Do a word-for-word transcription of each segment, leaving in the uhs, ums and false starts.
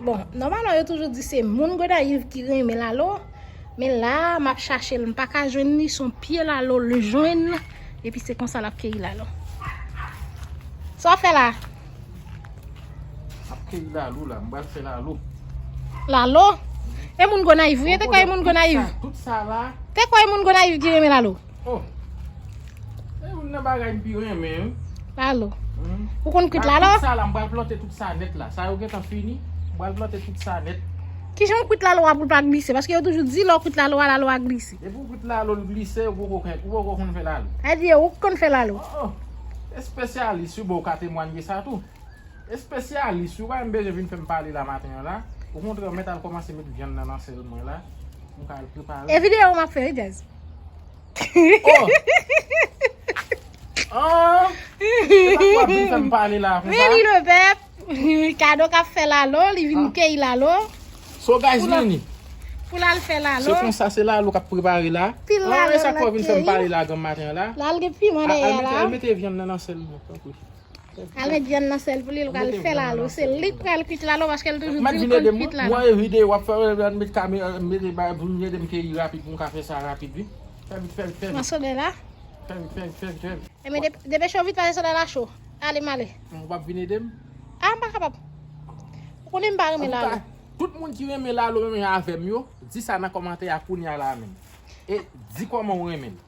Bon, nòmalman yo toujou di se moun Gonayiv ki renmen lalo, men la a m ap chache l, m pa ka jwenn li, se yon pye lalo l jwenn, epi se konsa l ap keyi lalo. Sa w ap fè la? M ap keyi lalo la, m pral fè lalo. Lalo? E moun Gonayiv ou ye? Te kwè e moun Gonayiv? Tout sa la. Te kwè e moun Gonayiv ki renmen lalo? Oh. E youn nan bagay m pi renmen wi. Lalo. Ou konn kwit lalo? Tout sa la, m pral plante tout sa nèt la. Sa yo gentan fini. M pral plante tout sa nèt. Kijan w kwit lalo a pou l pa glise? Paske yo toujou di lè w kwit lalo a, lalo a glise. Depi w kwit lalo l glise, ou poko konn, ou poko konn fè lalo. Sa di ou konn fè lalo. Oh, oh. Espesyalis wi, bon, ou ka temwanye sa tou. Espesyalis wi, ou pa menm bezwen vin fè m pale la maten an la. Okontrè, mèt al kòmanse met vyann nan nan sèl mwen la. M ka al prepare. E videyo m ap fè wi, Jazz. Oh! Ah! Se pa pou ap vin fè m pale la konsa. Men li le pèp. Kado k ap fè lalo, li vin keyi lalo. So guys, vini. Pou l al fè lalo. Se konsa, se lalo k ap prepare la. Pil lalo. E sa k fè w vin fè m pale la granm maten an la. Lal gen piman dèyè la. Al mete vyann nan nan sèl mwen, tanpri. Al met vyann nan sèl pou li, l pral fè lalo. Se li k pral kwit lalo paske l toujou Mèt di l vin ede konn m, kwit wi. Lalo. Mwen e videyo w ap fè, w mèt ka mete bay pou m ede m keyi rapid, pou m ka fè sa rapid, wi. Fè vit, fè vit, fè vit. Nan sodè la. Fè vit, fè vit, fè vit, fè vit. Enben, de- depeche w vit pase sodè la cho. Ale m ale. Ou p ap vin ede m? Ah, m pa kapab. Ou konnen m pa renmen lalo. Tout moun ki renmen lalo menm jan avè m yo, di sa nan kòmantè a kounye a la menm. E di kòman w renmen l.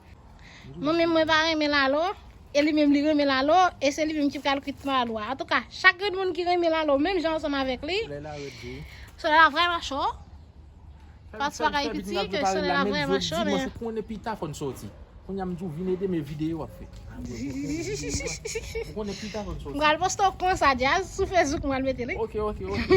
Mwen menm mwen pa renmen lalo, e li menm li renmen lalo, e se li menm ki pral kwit lalo a. Antouka, chak grenn moun ki renmen lalo, menm jan ansanm avèk li, Lè la rèd wi. Sodè la vrèman cho. Pati pa ka piti, ke sodè la vrèman cho, men. Ou konnen pita fò n soti. Kounye a m di w vin ede m e videyo w ap fè. Ou konnen pita fò n soti. M pral poste w konsa, Jazz, sou Facebook, m pral mete li. Ok, ok, ok.